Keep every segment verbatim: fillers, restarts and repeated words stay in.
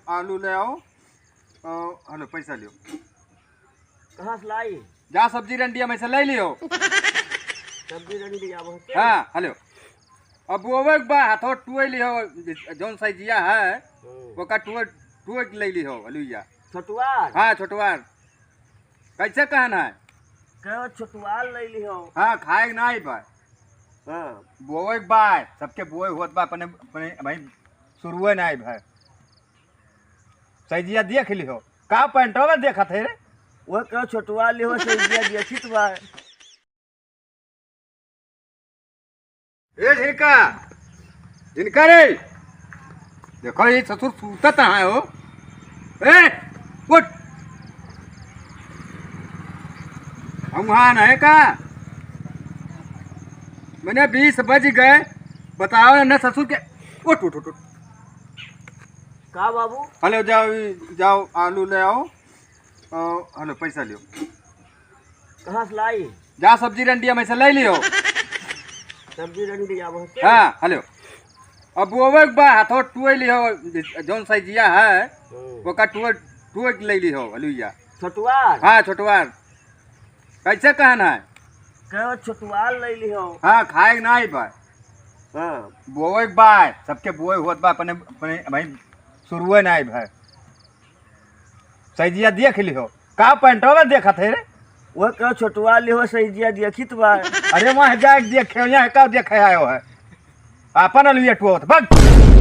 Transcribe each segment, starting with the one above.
आलू ले आओ। अ, हेलो, पैसा लियो। कहाँ से लाई? जा सब्जी रंडिया में से ले लियो। सब्जी रंडिया में से? हाँ, हेलो। अब वो एक बा, हाथों टुए लियो, जौन साइजिया है, हम्म। ओका टुए, टुए ले लियो, अलुइया। छोटवार? हाँ, छोटवार। कैसे कहन है? कहो छोटवार ले लियो। हाँ, खाए के नाई बा। हाँ। बोए के बा, सबके बोए होत बा, अपने, अपने भाई शुरुए नाई बा। सैजिया देख लिहो। का पैंटवा में देखत है रे? वो कहो छोटवा लिहो, सैजिया देखित बा। ए झिनका, झिनका रे, देखो ये ससुर सूतत है हो। ए, उठ। हम वहाँ नहीं का? मैंने बीस बज गए, बताओ ना ससुर के। उठ, उठ, उठ, उठ। का बाबू? हेलो, जाओ, जाओ, आलू ले आओ। अ, हेलो, पैसा लियो। कहाँ से लाई? जा सब्जी रंडिया में से ले लियो। सब्जी रंडिया में से? हाँ, हेलो। अब वो एक बा, हाथों टुए लियो, जौन साइजिया है, हम्म। ओका टुए, टुए ले लियो, अलुइया। छोटवार? हाँ, छोटवार। कैसे कहन है? कहो छोटवार ले लियो। हाँ, खाए के नाई बा। हाँ। बोए के बा, सबके बोए होत बा, अपने, अपने भाई शुरुए नाई बा। सैजिया देख लिहो। का पैंटवा में देखत है रे? वो कहो छोटवा लिहो, सैजिया देखित बा। अरे वहाँ जाए के देखे, यहाँ का देखे आयो है? आपन अलुइया टुआवत। भाग,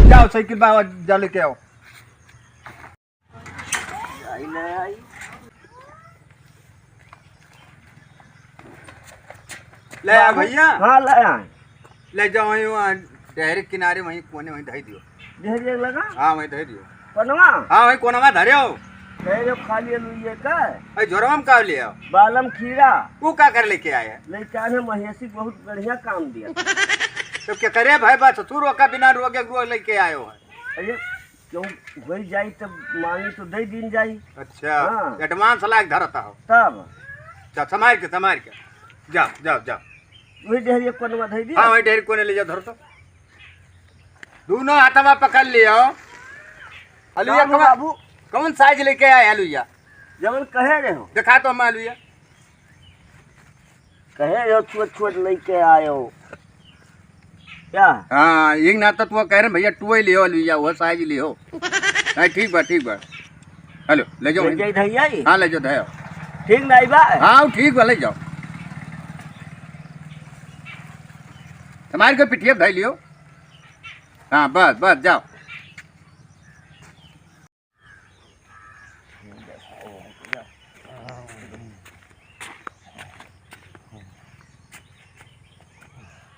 जाओ साइकिल बा, जा लेके आओ। आई ले आई। ले आ बाबू। भैया। हाँ, ले आए। ले जाओ, वहीं वहाँ डहरे किनारे, वहीं कोने, वहीं धई दियो। डहरे लगा? हाँ, वहीं धई दियो। कोनवा? हाँ, वहीं कोनवा धरे हो। कह दो खाली लुइये का? अरे, झोरवा में का ले आओ? बालम खीरा। वो का कर लेके आए? लेके आए हैं, महेशी बहुत बढ़िया काम दिया। तो क्या करे भाई, बस ससुर का बिना रोगे रोग लेके आयो है। अरे, क्यों होई जाई तब मांगी तो दे दीन जाई। अच्छा, हाँ। Advance लायक धरता हो। तब? जा, संभाल के, संभाल के। जाओ, जाओ, जाओ। वही डहरिया कोनवा धई दिया। हाँ, वही डहरी कोने ले जाओ, धर तो। दोनों हाथवा पकड़ लियो। अलुइया बाबू, कौन, बाबू। कौन size लेके आए अलुइया? जवन कहे रहे हो। दिखा तो हमें अलुइया। कहे रहे हो छोट छोट लेके आए हो। क्या? हाँ, एक ना तो तू कह रहे भैया टुए लियो अलुइया, वो size लियो। नहीं, ठीक बा, ठीक बा। हेलो, ले जाओ ले भाई। जाई धैया ही? हाँ, ले जाओ धैया। ठीक नहीं बा? हाँ, ठीक बा, ले जाओ। हमारे को पिटिया धै लियो। हाँ, बस, बस, जाओ।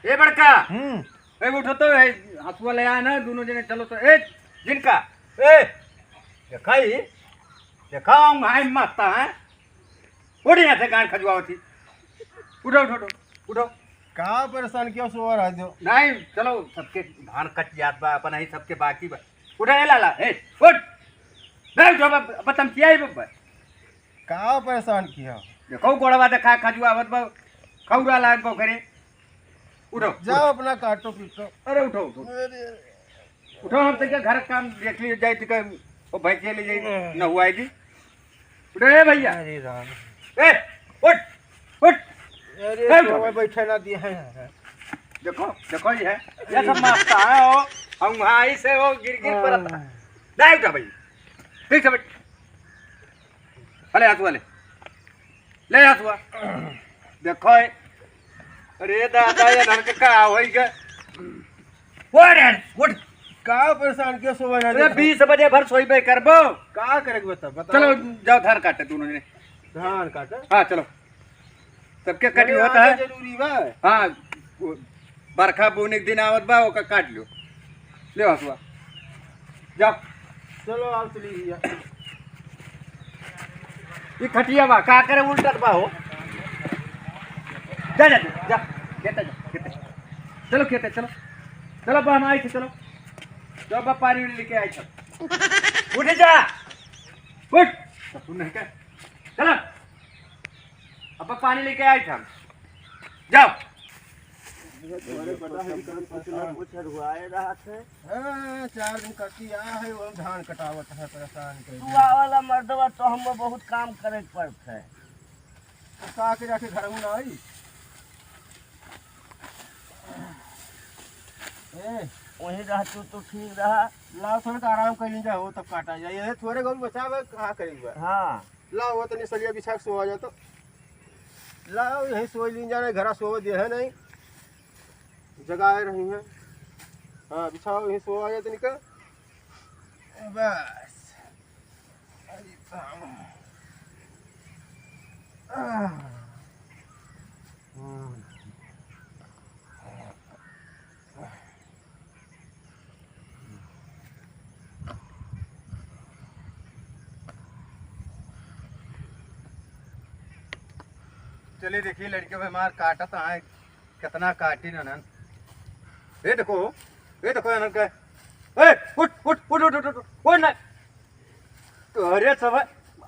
ए बड़का, हम्म। ए उठो तो, ए हसुआ ले आया ना, दोनों जने चलो तो। ए जिनका, ए देखा ही, देखा हम भाई मस्ता है। उठ यहाँ से गान खजुआवत ही। उठो, उठो, उठो, उठो। का परेशान किया, सोवा रह दो। नहीं, चलो, सबके धान कट जात बा, अपन ही सबके बाकी बा। उठो, ए लाला, ए, उठ। नहीं उठो, अब, अब तमकिया ही बब्बा। का परेशान किया? देखो, गोड़वा देखा, खजुआवत बा, खौरा लाग बा ओकरे। उठो, जाओ उठो। अपना काटो पीटो। अरे उठो, उठो। अरे, अरे। उठो, हम तनिका घर के काम देख लिए जाए, तनिका वो भैंसिया ले जाए, न हुआ है जी। उठो, ए भैया। अरे राम। ए, उठ, उठ। अरे, ए, उठो। तो बैठे ना दिए हैं। देखो, देखो ये है, ये सब मास्टर है वो, हम वहाँ आई से वो गिर गिर पर हाँ। नहीं उठा भाई, ठीक से बैठ। अरे हाथ वाले, ले हाथ हुआ। देखो ए। अरे दादा, ये धर के का होई गए? उठ, उठ। का परेशान किया, सोवा ना अरे दे। बीस बजे भर सोई बे करबो। का करे के बता, बता। चलो, जाओ धान काटे दोनों जने। धान काटे? हाँ, चलो। सबके कटी अरे होता आगे है। जरूरी बा। हाँ, वो बरखा बोने के दिन आवत बा, ओका काट लियो। ले हसुआ। जाओ। चलो, आओ, चली भैया। ई खटिया बा, का करे उल्टत बा हो? जा, जा, जा, जा, खेते जा, खेते। चलो खेते, चलो। चलो, बा, हम आई थे, चलो। चलो, बा, पानी उनी लेके आई थे। उठ जा। उठ। तो तू नहीं क्या? चलो। अब बा, पानी लेके आई थे हम। जाओ। ये तोरे पता है कि कल कुछ ना कुछ हरुआए रहत है। हाँ, चार दिन कटी आ है, वो धान कटावत है, परेशान कर तू दिया। आवाला मर्दवा तो हम बहुत काम करे के पड़त है। तो का के जाके घर में ना आई? ए। वहीं रह तू तो ठीक रहा। लाओ थोड़ा सा आराम कर लीन जा, हो तब काटा जाए। ये थोड़े गौर बचा बा, कहाँ करेंगे? हाँ। लाओ, वो तनी सलिया बिछा के सोवा जा तो। लाओ, यहीं सोई लीन जाने, घरा सोवे दे है नहीं। जगाए रही है। हाँ, बिछाओ, यहीं सोवा जा तनिका। बस। अरे बाबा। आह। हम्म। चलिए देखिए, लड़के भाई मार काटत आए, कितना काटी ननन। ए देखो, ए देखो इनन के। ए, उठ, उठ, उठ ना। तोहरे सब,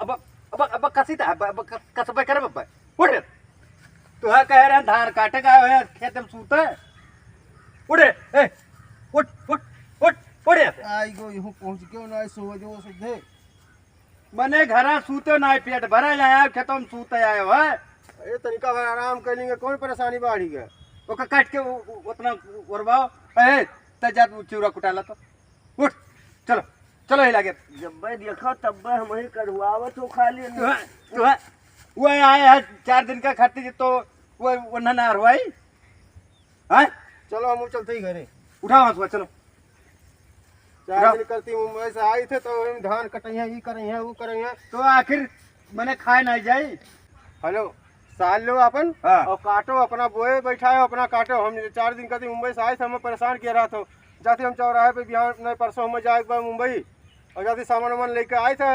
अब, अब, अब कसी त, अब, अब क-, कसबे करब अब। उठ रे। तोहे कहे रहे धान काटे का है, खेत में सूते। उठ रे, ए, उठ, उठ, उठ, उठ रे। आई गो, इहूँ पहुँच गयो ना, सो जो सुधे। मने घरा सूते ना, पेट भरा आया, खेतों में सूते आए हो, है? अरे तनिका भर आराम कर लेंगे, कौन परेशानी बाढ़ी गए? ओका काट के उ-, उ-, उतना ओरवाओ। ए, त जा तू चिउरा कुटाला तो। उठ, चलो, चलो ही लागे। जब्बे देखा तब्बे हमही कढ़ुआवत हो खाली। तू है, तू है। वो आए है चार दिन का खातिर तो वो, वो ना, ना हरवाई। हैं? चलो हम चलते ही घरे। उठाओ हंसुआ, चलो। चार उठाओ। दिन करती मुंबई से आई थे तो हम धान कटइया, ई करइया, ऊ करइया। तो आखिर मने खाए ना जाई। हेलो, साल लो अपन हाँ। और काटो, अपना बोए बैठाओ, अपना काटो। हम चार दिन करती मुंबई से आए थे, हमें परेशान किया रहा था। जाते हम चौराहे पे बिहान नहीं, परसों हमें जाए एक बार मुंबई, और जाते सामान वामान लेके आए थे,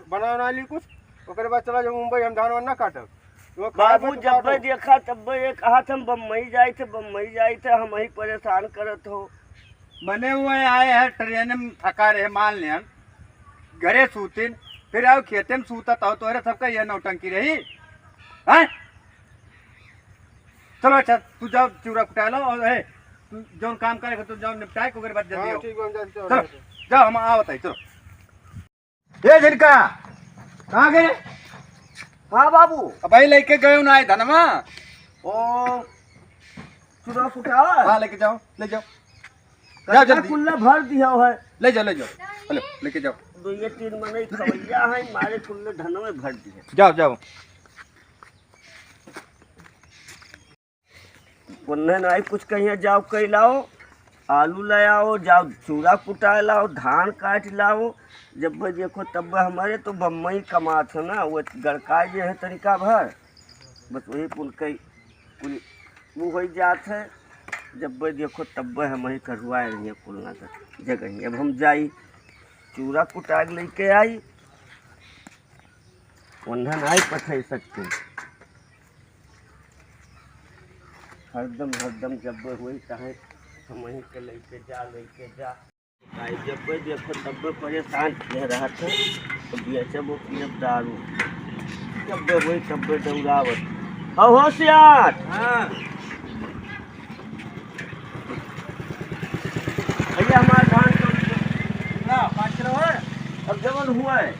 बना बना ली कुछ, ओकरे बाद चला जाओ मुंबई, हम धान वान ना काटब। वो खाए बाबू, पे तो जब्बे काटो। देखा तब्बे ये कहा था, हम बम्बई जाए थे, बम्बई जाए थे, हम ही परेशान करत हो। मने वो आए हैं ट्रेन में थका रहे, मान लेन, घरे सूतिन, फिर आओ खेते में सूतत हो, तोहरे सबका यह नौटंकी रही, हैं? चलो अच्छा, तू जाओ चिउरा कुटा लो और ए, तू जौन काम करे के, तू जाओ निपटाए के, ओकरे बाद जल्दी हाँ, आओ। ठीक बा, हम जाते हैं, चलो, चलो। जाओ, हम आवत है, चलो। ए झिनका, कहाँ गए? हाँ बाबू। अब भाई लेके गए ना आए धनमा। ओ, चुरा फुटा। हाँ, लेके जाओ, ले जाओ। जाओ कचरा जल्दी। कुल्ला भर दिया है। ले जाओ, ले जाओ। हेलो, लेके जाओ। दो ये तीन मने खवैया है, मारे कुल्ले धनवे भर दिए। जाओ, जाओ। उन्हें नाई कुछ कहिया, जाओ कई लाओ, आलू ले आओ, जाओ चूरा कुटाए लाओ, धान काट लाओ। जब देखो तब हमारे तो बम्मई कमात है ना, वो गड़काए जे है तनिका भर, बस वही पुन कई कुल वो हो जात है। जब देखो तब हम ही करुआए रहिए कुल ना कर जगह। अब हम जाई चूरा कुटाग लेके आई, उन्हें नाई पठे सकते। हरदम, हरदम जब हुई चाहे हम वहीं के लेके जा, लेके जा। भाई जब देखो तब परेशान किए रहत है, तो बेचब वो पियब दारू। जब हुई तब दौड़ावत। हो होशियार। हाँ। भैया हमारा धान तो ना, पाँच किलो है। अब जवन हुआ है।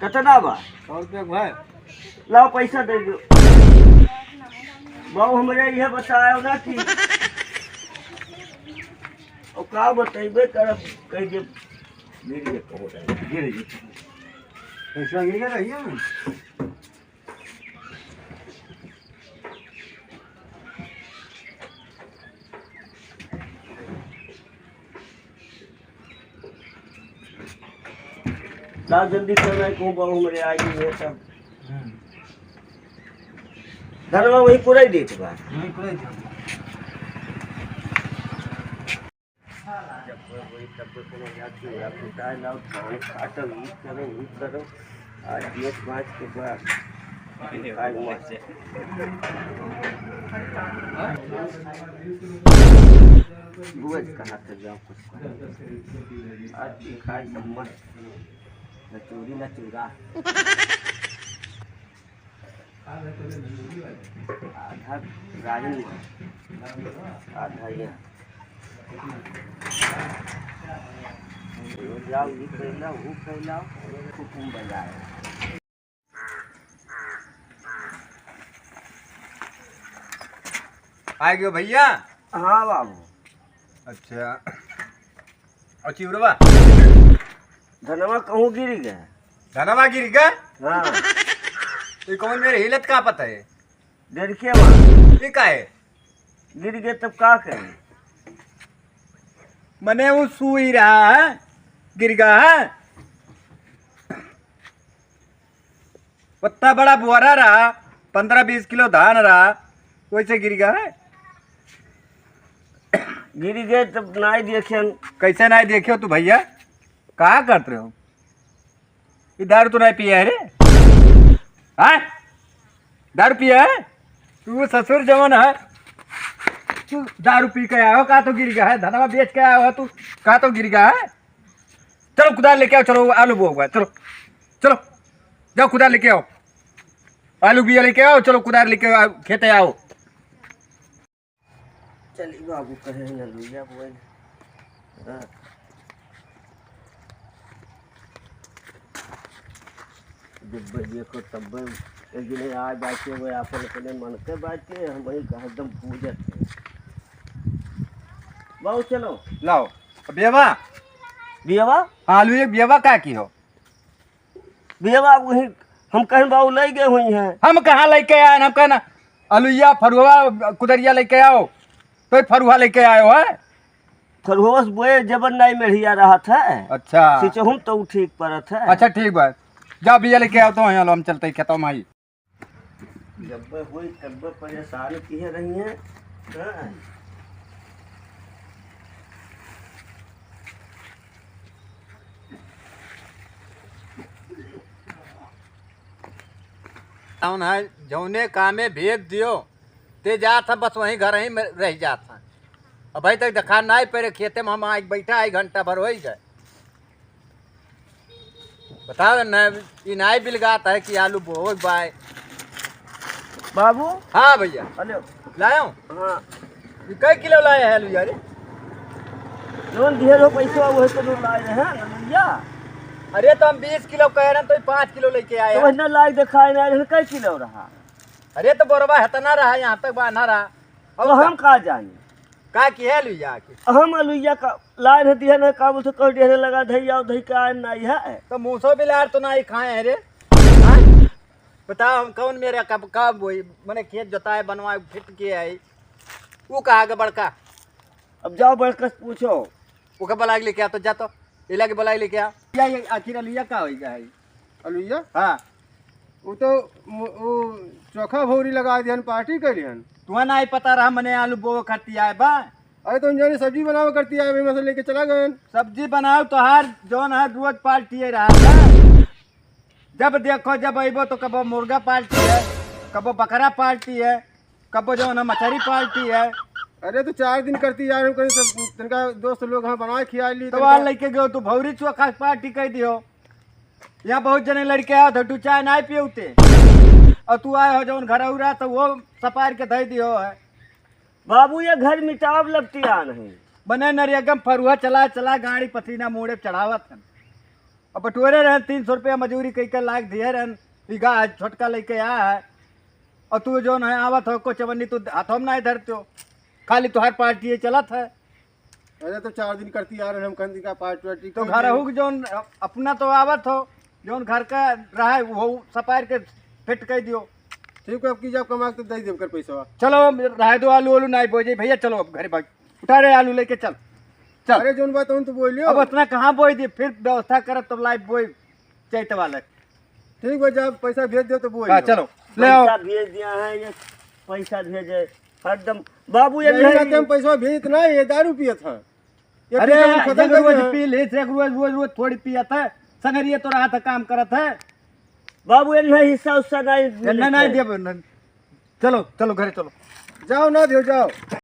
कितना बा? सौ रुपया भाई। लाओ पैसा दे दो। बाबू हमरे यह बतायो ना कि और का बतैबे करब, कह दे गिर गए, कहो रे, गिर गए। पैसा गिर गया रहिए ना। लाओ जल्दी से, मैं कहूँ बहू मेरे आई हुई है सब। हम्म। धनवा वही पूरा ही देत बा। वही पूरा ही देत बा। जब कोई, कोई तब कोई कोनो जात के या कुटाए लाओ, धान काटो, ई करो, ऊ करो। आज ये पाँच के बाद दिखाई मत। रोज कहा तो जाओ कुछ करो। आज दिखाई मत। न चोरी न चोरा। आधा राजन में, आधा ये। जाओ, ये फैलाओ, वो फैलाओ, हुकुम बजाए। आ गयो भैया? हाँ बाबू। अच्छा, और चिउरवा? धनवा कहूँ गिर गया। धनवा गिर गया? हाँ। ये कौन मेरे हिलत का पता है? डर के मार। ये का है? गिर गए तब का करें? मने वो सुई रहा है, गिर गया है। उतना बड़ा बोरा रहा, पन्द्रह बीस किलो धान रहा, वैसे गिर गया है। गिर गए तब नाई देखेन। कैसे नाई देखे हो तू भैया? का करत रहे हो? ये दारू तो नहीं पिया है रे? हाँ? दारू पिया है? तू ससुर जवन है, तू दारू पी के आयो, का तो गिर गया है, धनवा बेच के आयो है तू, का तो गिर गया है? चलो कुदार लेके आओ, चलो आलू बोआ हुआ है, चलो, चलो, जाओ कुदार लेके आओ, आलू बिया लेके आओ, चलो कुदार लेके आओ, खेते आओ। चली बाबू, कहे हैं अलुइया बोए। हाँ। जब देखो तब एक दिन आ जाके वो अपन अपने मन के बात के हम वही एकदम पूजत है। बाबू चलो। लाओ। बियावा? बियावा? हाँ, आलू एक बियावा का की हो? बियावा वही हम कहें बाबू ले गए हुई हैं। हम कहाँ लेके आए? हम कहना अलुइया, फरुआ, कुदरिया लेके आओ, तो फरुआ लेके आयो है। फरुआ से बोए जबर नाई मेढ़िया रहत है। अच्छा। सिचहुम तो ठीक परत है। अच्छा, ठीक बा, जा बिया लेके आओ तो यहाँ लो, हम चलते खेतों में आई। जब होई तब परेशान किए रही हैं। हाँ। जौन है, जौने कामे भेज दियो, ते जात है, बस वहीं घर ही में रह जात है। अबहीं तक देखा नाई परे, खेते में हम आइ बैठा, आई घंटा भर होई गए। बताओ न, ई नाई बिलगात है कि आलू बोए बाय। बाबू। हाँ भैया। हेलो। लायो? हाँ। ई कै किलो लाए है आलू यार? जौन दिहे रहो पैसा, वही तो लोग लाए रहे हैं ना भैया। अरे तो हम बीस किलो कह रहे हैं, तो ई पाँच किलो लेके आए तो हैं। वही ना लाए दिखाए ना रहे, कै किलो रहा? अरे तो बोरवा हेतना रहा, यहाँ तक बान्हा रहा। तो और हम का? का जानी? का किहे लुइया के? हम लुइया का लाए रहे दिहे ना, का बोलते कह दिहे ना लगा धई आओ धई के आए ना है। तो मूसो बिलार तो ना ही खाए हैं रे। हाँ? बताओ हम कौन मेरे कब, कब वही, मने खेत जोताए बनवाए फिट किए है। वो कहा के बड़का? अब जाओ बड़का से पूछो। ओके बुलाए लेके आ तो जा तो। इला के बुलाए लेके आ। या, ये आखिर अलुइया का होई गया है? अलुइया? हाँ। वो तो मु-, वो चोखा भौरी लगा दिहन, पार्टी कर लिहन। तुहा ना ही पता रहा मने आलू बोवे खाती आए बा। अरे तो उन जाने सब्जी बनावे करती आए, वही में से लेके चला गए। सब्जी बनाओ तो हर जौन है रोज पार्टी है रहा था। जब देखो जब अइबो तो कबो मुर्गा पार्टी है, कबो बकरा पार्टी है, कबो जौन है मछरी पार्टी है। अरे तो चार दिन करती यार, हम कहीं सब तनका दोस्त लोग हैं बनाए खिया ली तो तनका। वहाँ लेके गयो तू भौरी चोखा पार्टी कर दियो। यहाँ बहुत जने लड़के आओ तो तू चाय ना पियोते और तू आए हो जौन घर उरा तो वो सपार के धई दियो है। बाबू ये घर मिटाव लगती आ नहीं। बने नरियगम फरुआ चला चला गाड़ी पसीना मूड़े चढ़ावत हन। अब बटोरे रहन तीन सौ रुपया मजूरी कई के लाग दिए रहन। ई गा छोटका लेके आया है। और तू जौन है आवत हो को चवन्नी तू हाथों में नहीं धरते हो। खाली तुहार पार्टी ये चलत है। अरे तो चार दिन करती आ रहे हम कहती का पार्टी वार्टी तो कर घर दे। हो जौन अपना तो आवत हो जौन घर का रहा है वो सपार के फिट कर दियो। ठीक है, अब की जब कमा के तो दे देब कर पैसा। चलो रह दो आलू आलू नहीं बोझे भैया, चलो अब घरे भाग। उठा रे आलू लेके चल, चल। अरे जौन बात हम तो बोलियो। अब उतना कहाँ बोई दी, फिर व्यवस्था करब तब लाइव बोई चैत वाले। ठीक बा, जब पैसा भेज दो तो बोई हाँ, लो। चलो, ले आओ। पैसा भेज दिया है, ये पैसा भेजे हरदम। बाबू, ये यही नहीं। नाते हम पैसा भेजत ना, ये दारू पियत है। ये अरे, पी के हम खत्म एक कर रोज दिया है। पी ले, एक रोज, रोज, रोज थोड़ी पियत है। संगरिया तो रहा था, काम करत है। बाबू, ये नहीं हिस्सा उस्सा नहीं ये ना, मिलत नहीं है। देब, न-, चलो, चलो, घरे चलो। जाओ ना दियो, जाओ।